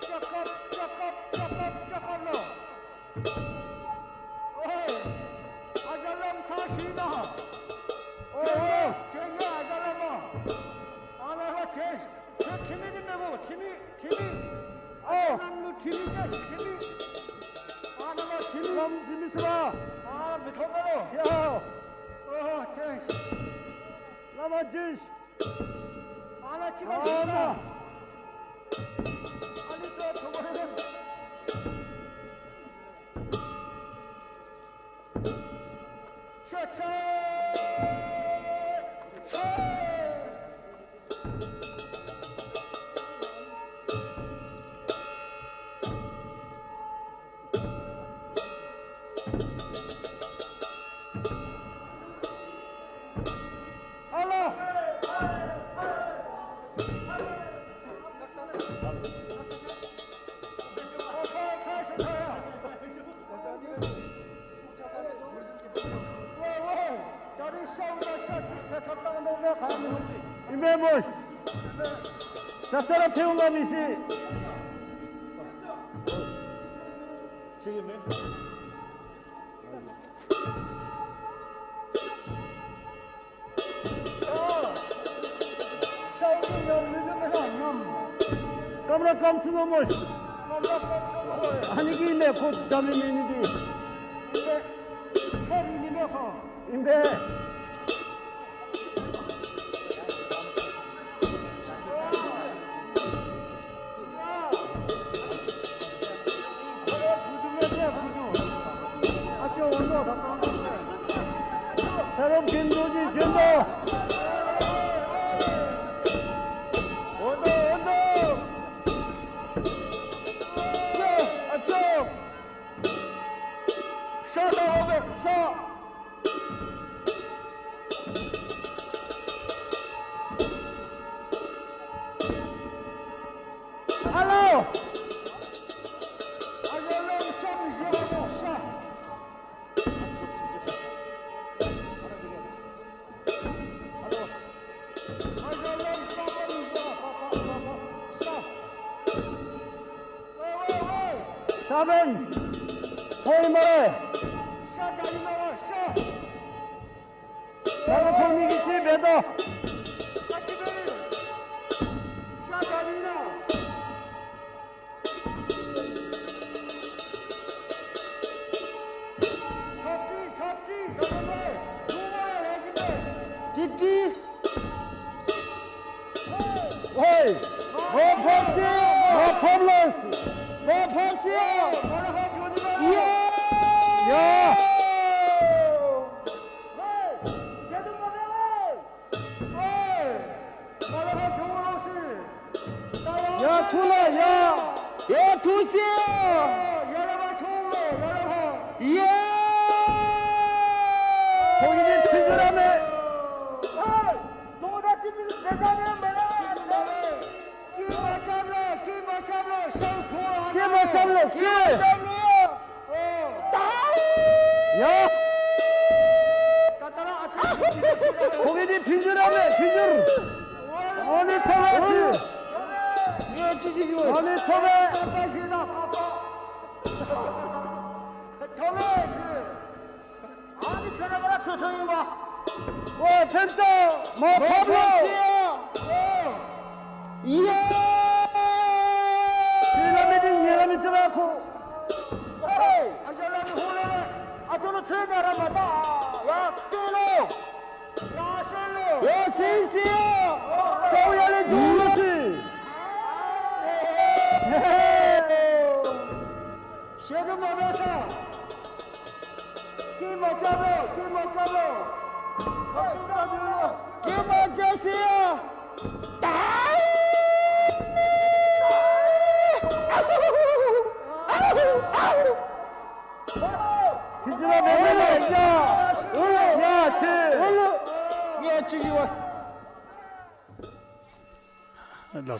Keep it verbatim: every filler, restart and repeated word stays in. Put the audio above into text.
སྐྱབས་སྐབས་སྐྱབས་སྐབས་སྐྱབས་སྐབས་སྐྱབས་སྐབས་ལོ། ཨོ། ཨ་ཅག་ལམ་ཚང་ཞིག་ན། ཨོ་ཨོ། ཁྱེད་ངའི་ཨ་ཅག་ལམ་མ། ཨ་ལ་ལ་ཁྱེད། ཁྱེད་ཁྲིམས་མེད་ནི་མེད་གོ། ཁྲིམས་མེད་ཁྲིམས་མེད། ཨོ། ལམ་ལུ་ཁྲིམས་མེད་ཁྲིམས་མེད། ཨ་ལ་ལ་ཁྲིམས་མེད། ལམ་ཁྲིམས་མེད་སུ་ལ། ཨ་མི་ཐོག་མ་ལོ། ཡ། ཨོ་ཁྱེད། བླ་མ་རྗེས། ཨ་ལ་ཅི་མ་ཨ་ལ། ཨ་ལི་སོ་ཐུ་བ། ཆེ་ཆེ་ཆེ། ཡིན་པས་མོ། ས་ས་ལ་ཐེའུ་ང་མི་སྲིད། ཆེ་གི་མེད། ཀམ་ར་ཀམ་སུ་ལོ་མོ། ཨ་ནི་གི་ནས་ཁོ་ད་མི་མི་ནི་དི། ཁ་རི་ནི་མེ་ཁོ། ཡིན་པས། ཕིན་རྡོ་རྗེ་ཞོན་དོ། འོན་ཏོ་འོན་ཏོ། ཨ་ཅོ། ཨ་ཅོ། ཤ་ད་འོ་བེ་ཤ། ཨ་ལོ། ཨ་ལོ་ལོ་ཤ་མི་ཤ་ལོ་ཤ། ཤ་བན། ཧོ་ཡི་མ་རེ། ཤ་ད་ཡི་མ་རེ་ཤ། ད་ལོ་ཁོ་གཉིས་ཀྱིས་ཅི་འབད་དོ། ཤ་ད་ཡི་ན། ཏི་ཏི། ཝེ། ཝེ་ཕོབ་སི། ཝེ་ཕོབ་ལོས། ཝེ་ཕོབ་སི། ཡ། ཡ། ཡ་ཐུགས་ལ་ཡ། ཡ་ཐུགས་སེ། ཡ། ཁོང་གཉིས་ཐུགས་རྒྱུ་ར་མེད། ཀྱེ་མ་ཆབ་ལོ། ཀྱེ། ཡ། ཁོ་གི་ནི་ཕིན་ཇུར་ར་མེད་ཕིན་ཇུར། ཨ་ནི་ཐོབ་པ་ཞིག་ཨ་ནི་ཐོབ་པས། ཨ་ནི་ཁྱོད་རང་ང་ཚོ་སོང་ཡིན་པ། ཨོ་ཕན་ཚུན་མ་ཕབ་ལོ། ཡ། ཁྱོད་ལ་མི་དེ་ཉེ་ལ་མི་ཚེ་བ་ཁོ། ཨ་ཅོ་ལ་མི་ཧུ་ལེ། ཨ་ཅོ་ལ་ཚོད་ན་ར་མ་ད། ཡ་སེ་ལོ། ཡ་སེ་སེ་ཡ། ཅོ་ཡ་ལེ་ཅོ་ལོ་སི། ཤེད་དུ་མ་བས་ས། ཀྱེ་མ་ཅབ་ལོ། ཀྱེ་མ་ཅབ་ལོ། ཀྱེ་མ་ཅབ་སི་ཡ། ཁྱི་ཅི་ལ་མེད་མེད་ལ་ཡ། ཡ་ཆེ། ཡ་ཆེ་ཡ། ལགས།